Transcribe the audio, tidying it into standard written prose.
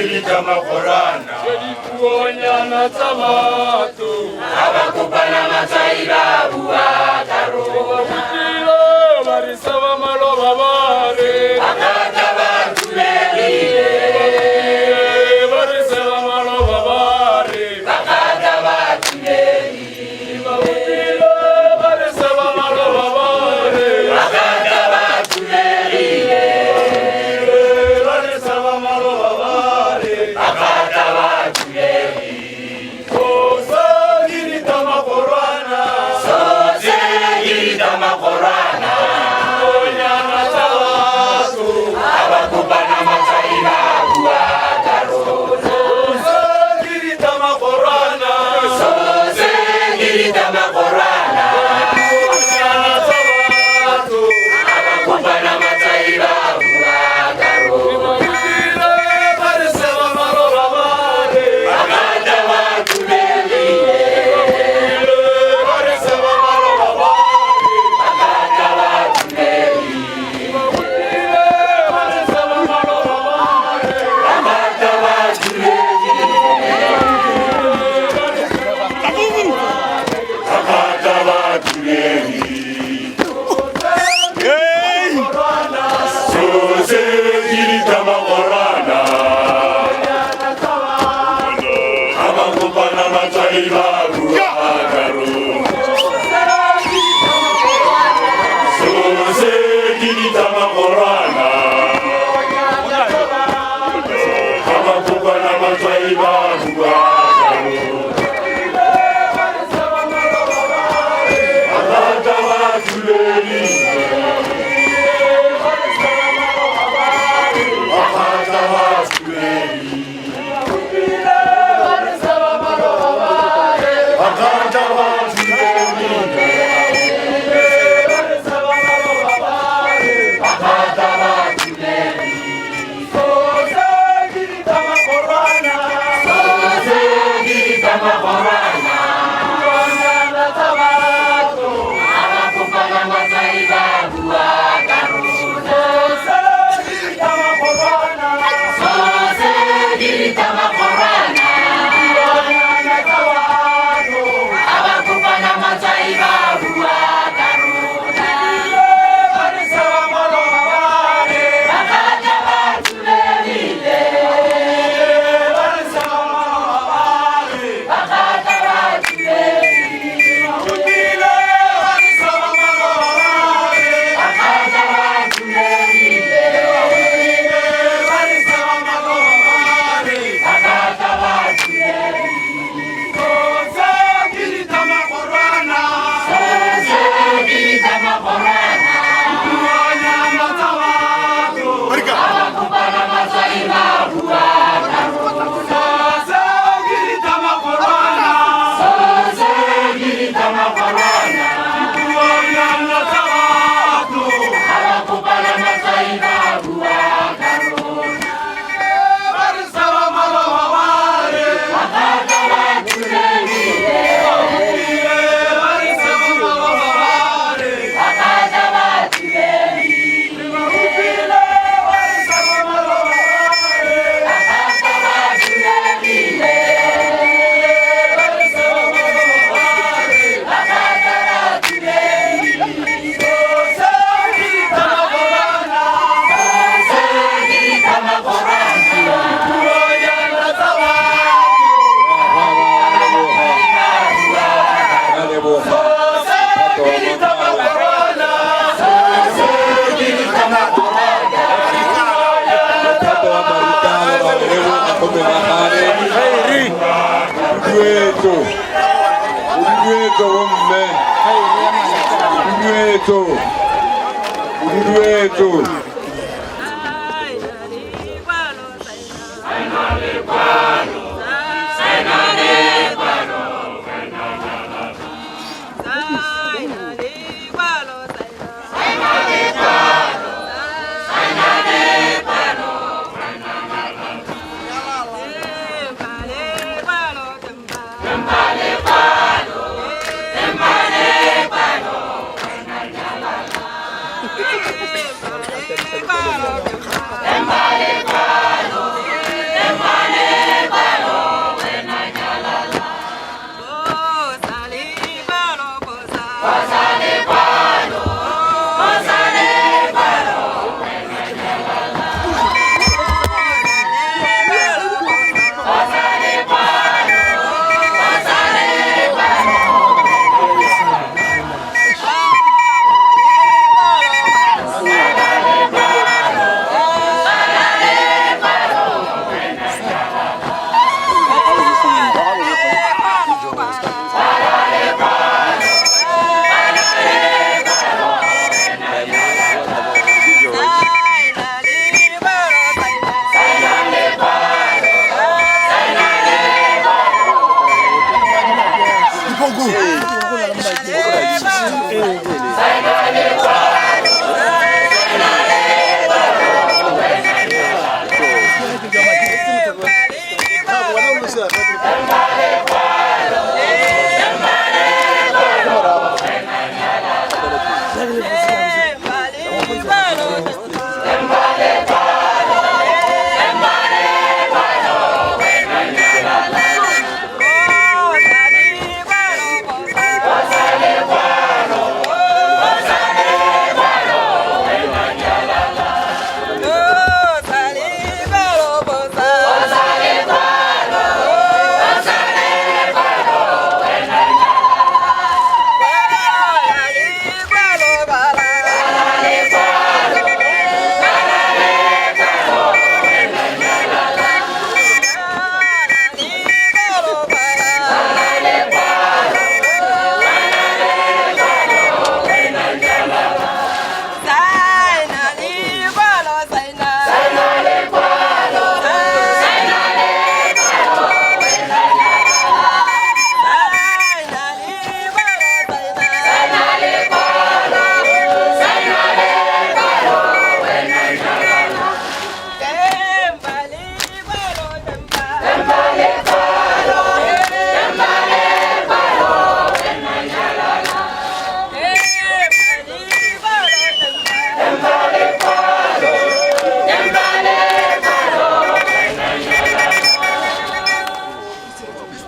Ke dipuonyana tsa batho. Ha ba kopana matswai ba bua ka rona. Ba ba re seba maloba ba re. Bakgatla ba thubegile. Ba re seba maloba ba re. Bakgatla ba thubegile. Ba utlwile ba re seba maloba ba re. Bakgatla ba thubegile. Ba re seba maloba ba re. Bakgatla ba thubegile. Sosa ke ditamakgorwana. Sotse ke ditamakgorwana. Dipuonyana tsa batho. Ha ba kopana matswai ba bua ka rona. Sosa ke ditamakgorwana. Sotse ke ditamakgorwana. Dipuonyana tsa batho. Ha ba kopana matswai ba bua ka rona. Ba ba re seba maloba ba re. Bakgatla ba thubegile. Ba re seba maloba ba re. Bakgatla ba thubegile. Ba re seba maloba ba re. Bakgatla ba thubegile. Bakgatla ba thubegile. Sose ke ditamakgorwana. Ha ba kopana matswai ba bua ka rona. Sose ke ditamakgorwana. Ha ba kopana matswai ba bua ka rona. Bakgatla ba thubegile. Bakgatla ba thubegile. Bakgatla ba thubegile. Bakgatla ba thubegile. Sotse ke ditamakgorwana. Ha ba kopana matswai ba bua ka rona. Sotse ke ditamakgorwana. Ha ba kopana matswai ba bua ka rona. Bakgatla ba thubegile. Bakgatla ba thubegile. Bakgatla ba thubegile. Bakgatla ba thubegile. Sotse ke ditamakgorwana. Ha ba kopana matswai ba bua ka rona. Sotse ke ditamakgorwana. Ha ba kopana matswai ba bua ka rona. Bakgatla ba thubegile. Bakgatla ba thubegile. Bakgatla ba thubegile. Bakgatla ba thubegile. Sotse ke ditamakgorwana. Mophato wa Marutana ra o leboga go menagane. Duetso. Duetso bomme. Duetso. Duetso.